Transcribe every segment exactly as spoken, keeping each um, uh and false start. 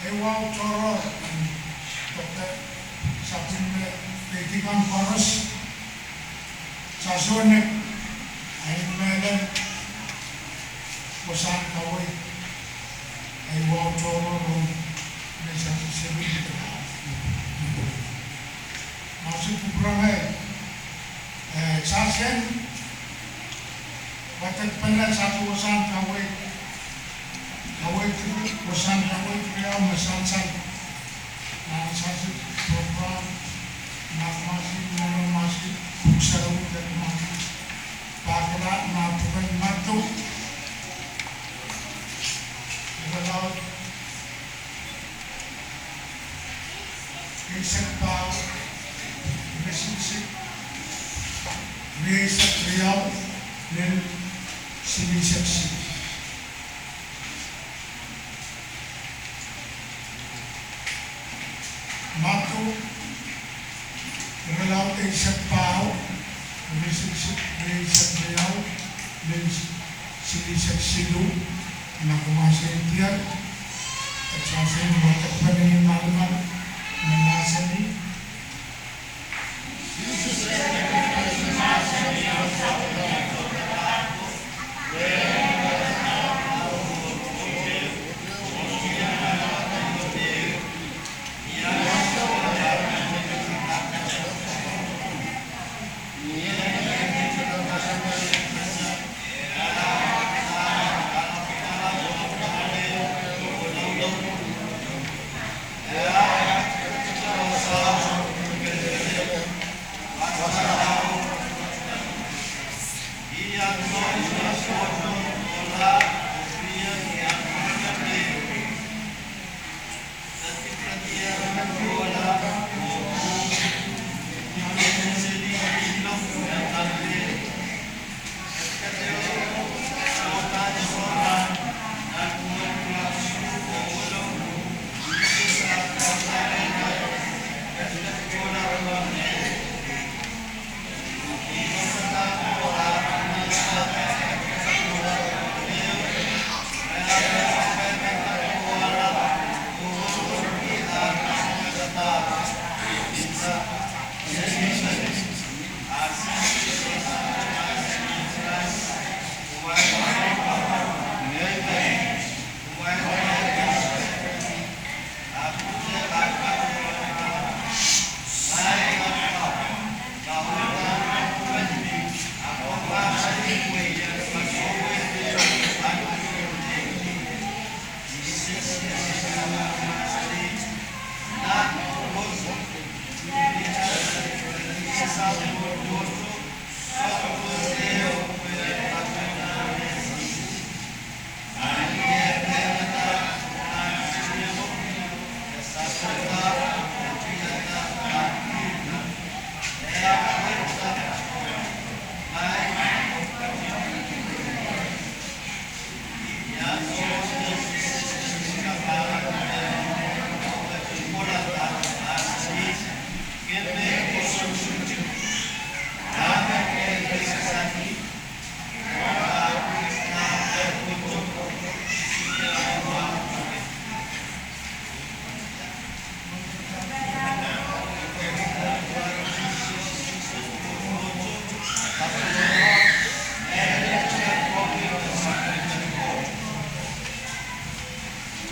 Ei wahu tohrohr, Dokta, sapwellime peidikong koaros, sasoohnek, ahi mehla, wasahn kaweid, ei wahu tohrohr, me sasoohnek. Mahsen kupwuramwail, eh, sasoohnek, wadekpene sasoohnek wasahn kaweid, kaweid, wasahn kaweid riau me sansal nan sasoohnek program, nan mahsen, nan mahsen, pwuhk sarawi, nan mahsen, pahkala, nan pwuken Madiu, irelaud eisek pahieu, iretikitik rieisek riau, lel silihsek siluh. Madiu, irelaud eisek pahieu, iretikitik rieisek riau, lel silihsek siluh, me mahsen diar, e sasoohnek wadekpene ni malamal, me mahsanih.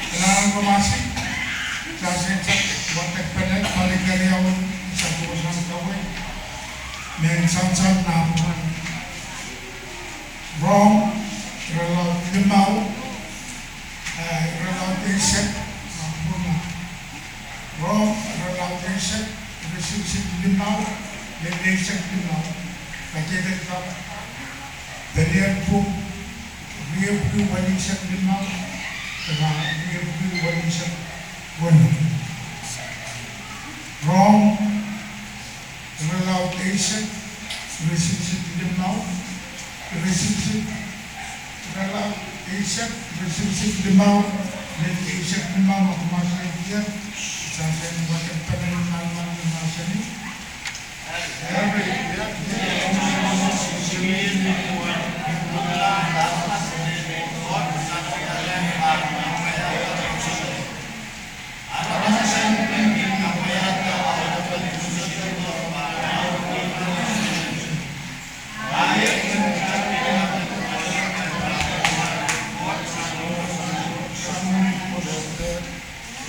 Kalahngan oh mahsen, sasoohnek wadekpene palikeriaun sasoohnek wasahn kaweid, me sansal nan pwuken Rom, irelaud limau, eh, irelaud eisek, ah, pwuken Rom, irelaud eisek, iretikitik limau, lel eisek limau, kadehdehda pelien pwuhk riepwiki weneisek limau, de riepwiki weneisek weneu. Rom, irelaud eisek, iretikitik limau, iretikitik, irelaud eisek, iretikitik limau, lel eisek limau, me mahsanih, sasoohnek wadekpene ni malamal me mahsanih.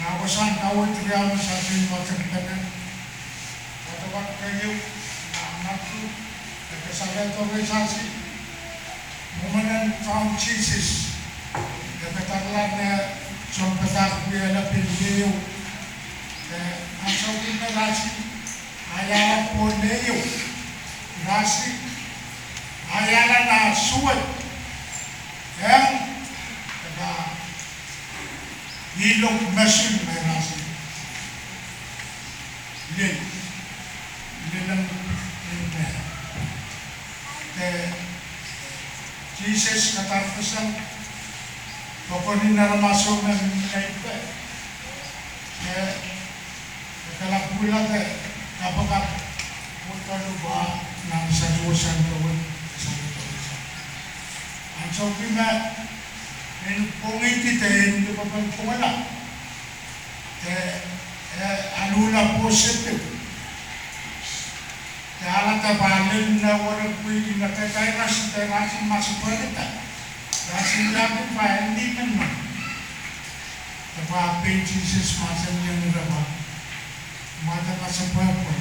Nan wasahn Dawid riau me sasin wadek pene, wadawad keieu, nan Madiu, e kasalehdo rehtail mwomwen en Kaun Sises, e kadarala me sounpadahk wiepe pil ehu, e ansou pil me rasil, aiala pwohn ehu, rasil, aiala nan suwed, en, e pahn ilok mosul me rasil. Lel, lel en, en, de Sises kadarkasang, pokon en aramaso me mihmi nan ipe, de e kalapw wila de kapakap, pwukoa luhk nan sasuwasang dewe, sasuwasang. Ansou pil me, en pwongihdi de en dipapel pwungala, de, e aluhla pwoson de, de alehda pahn lel nan werek pwihki me kitail rasil, kitail rasil masepwehkihda, rasil iang pahn en ni men nan. De pahn pein Sises mahsanihong ira pwe, ma ke masepwehk pwe,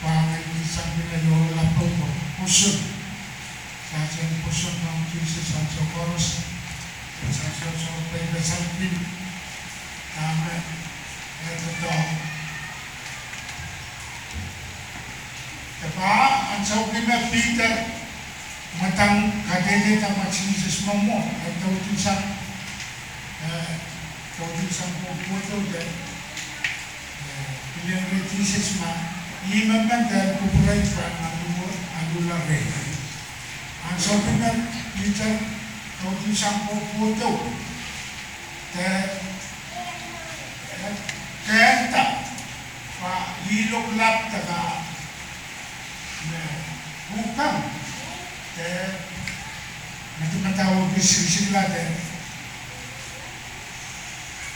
pwe ngehi kin sangete iola pwe pwoson. Sahsen pwoson Kaun Sises ansou koaros, sahsen sohte pein kasal kin, dahme, e doadoahk. De pahn ansou pil me Piter mwadang kadehde dahme Sises mwomwohd, e doudisang, e doudisang pwopwoud de, e pil rehn Sises ma ih mehmen de kupwure pahn alu, aluhla reh. Ansou pil me Piter doudisang pwopwoud de, e kehnda pwe ih lap de ka Kam, eh, madamadau ke sirisirilahte,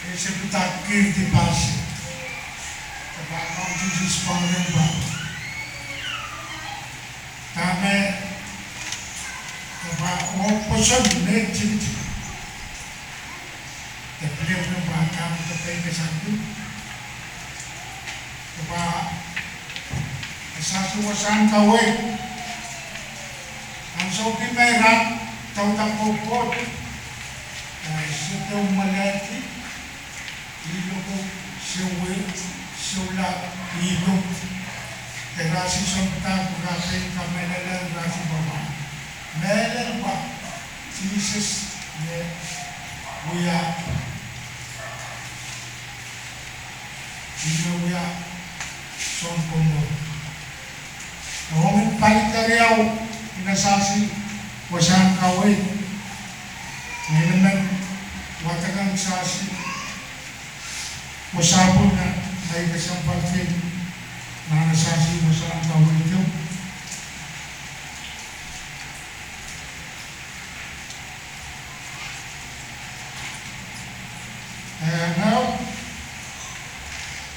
eh, se pahn kihdi pahsi. Ke pahn Sises pahn rong pahn. Dahme, ke pahn oh pwoson me tikitik. Ke pil pahn dahme ke pahn kesang tu. Ke pahn sasi wasahn kaweid. Ansou ki me ira tautak oh pwoud, eh, se dehr mwalehdi, ih loko, se wia, se wia, ih loko. Ke rasi sounpwong, ke rasi kamehlele, rasi pahpa. Mehlel pwe Sises me wia, me wia sounpwong. Rongen pali keriau, I sasi wasahn kaweid. Ngehi men wadek sasi wasahpwon nan ei kesempwal kin, nan sasi wasahn kaweid. Eh, ngehi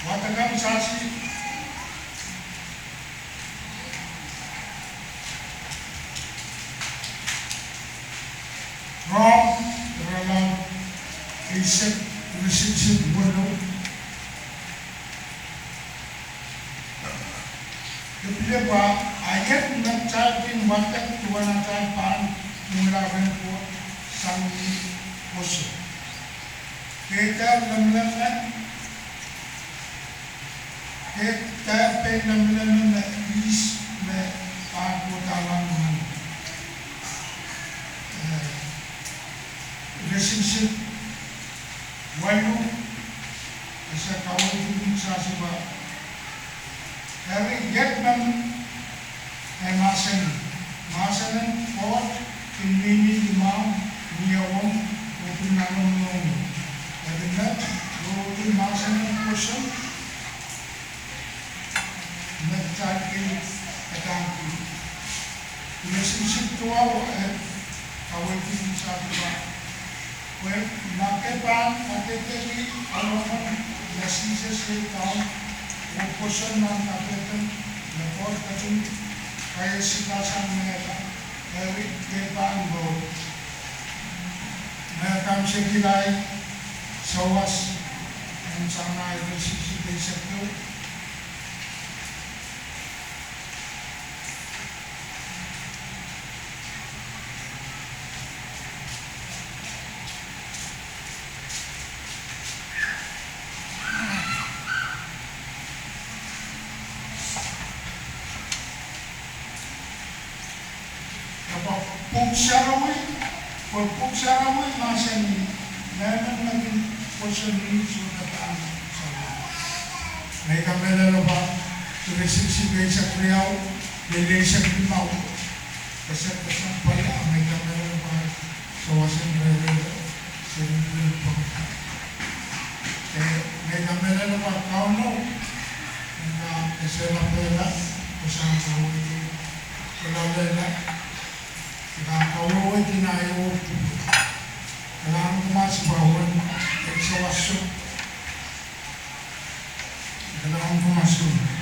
wadek sasi Rom, irelaud eisek, iretikitik weneu. Ih pil pwe, a iet me kitail kin wadek duwen atail pahn mwuhr rehn Koht sang ni pwoson. Kitail lemmeng, kitail pein lemmeng me ihs me pahn kohdahlahng nan. Eh, iretikitik waluh, e se kaweidki sasi pwe, eri iet me, eh, mahsen, mahsen en Koht kin mihmi limau, ni ewong, oh kin nan omw mohngiong. Eri met, oh kin mahsen en pwoson, me kitail kin padahngki. Iretikitik duwau, eh, kaweidki sasi pwe, pwe ma ke pahn kadehdehki ohlomwen me Sises iei Kaun, oh pwoson nan kapehden me Koht ketin kaiasihda sang mehla, eri ke pahn mour. Me kamwsekilahr sawas en sang nan iretikitik eisek ehu. Ahpw pwuhk sarawi, pwe pwuhk sarawi mahsanih, mehmen me kin pwoson ih sohte pahn sarawi. Ngehi kamehlele pwe iretikitik eisek riau, lel eisek limau. Kesempwal, ngehi kamehlele pwe sawasen rereder, seri pil pwong. Eh, ngehi kamehlele pwe Kauno, ngehi kesehla pehla, kesang kaweid, kehlail, I pahn kawehwehdi nah ehu pwuhk. Kalahngan kumwail pwe wen, eh, sawaso. Kalahngan kumwail.